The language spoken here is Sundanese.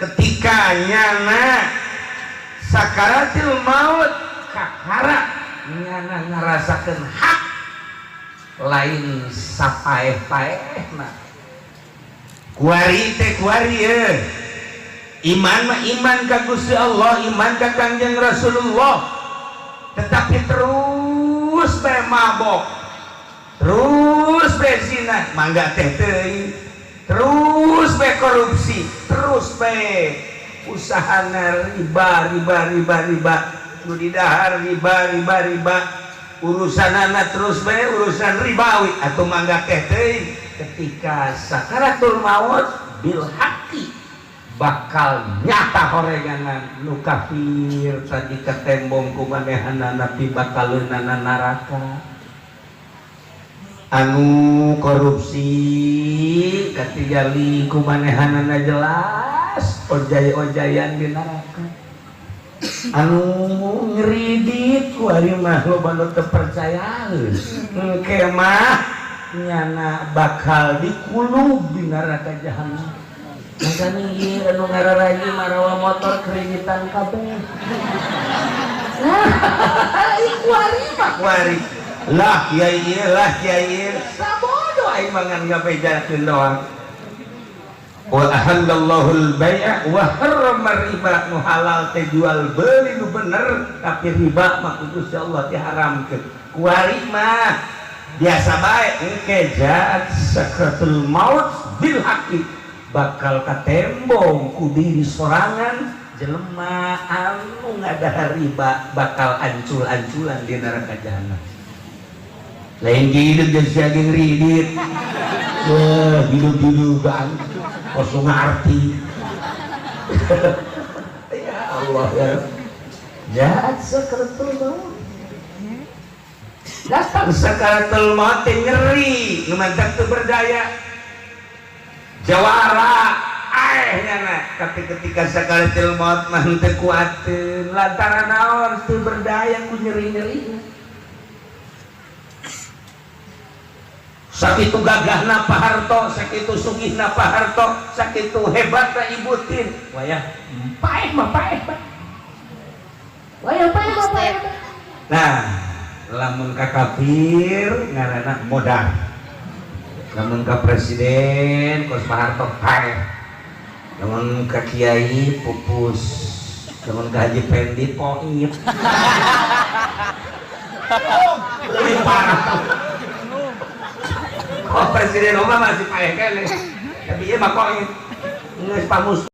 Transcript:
Ketika nyana sakaratil maut kakara nyana ngarasakeun hak lain sapaeh-paehna. Kuari teh kuari ye. Iman mah iman ka Gusti Allah, iman ka Kangjeng Rasulullah. Tetapi terus bae mabok, terus bae zina, mangga teh teuing, terus bae korupsi, terus bae usahana riba riba riba riba, nu didahar riba riba riba, urusanana terus bae urusan ribawi atau mangga teh teuing. Ketika sakaratul maut bil haqi bakal nyata horenganan nu kafir tadi ketembong ku manehana tapi bakal leunana neraka, anu korupsi katingali ku manehanana jelas ojay-ojayan di neraka, anu ngeridit ku ari mah loba nu teu percayaeun engke mah nyana bakal dikulub di neraka jahanam. Makanya ieu anu ngararaji marawa motor kreditan kabeh. Kuari mah kuari. Lah kiai ieu, lah kiai ieu. Sabodo aing mah ngan ngabejakeun doang. Wa ahallallahul bai'a wa harrama riba, nu halal teh jual beli nu bener, tapi riba mah ku Gusti Allah diharamkeun. Kuari mah biasa bae, engke jaat sakratul maut bil haqqi bakal katembong ku diri sorangan jelema anu ngadahar riba bakal ancul-anculan di neraka jahanam. Lain hidup jeung sia ge ngridit. Wah, hidup-hidupan kosong ngarti. Ya Allah ya. Jaat sakratul maut. Datang sakaratul maut teh nyeri, nu mantak teu berdaya. Jawara aeh nyana, tapi ketika sakaratul maut mah teu kuateun lantaran naon teu berdaya ku nyeri-nyeri. Sakitu gagahna Pak Harto, sakitu sugihna Pak Harto, sakitu hebatna Ibu Tin. Wayah paeh mah paeh mah. Wayah paeh mah paeh. Nah, lamun ka kafir ngaranna modar. Lamun ka presiden kos Pak Harto paeh. Lamun ka kiai pupus. Lamun ka Haji Pendi poit. Lebih parah. Oh, Presiden Obama masih paeh keneh. Tapi ieu mah poit. Geus pamus.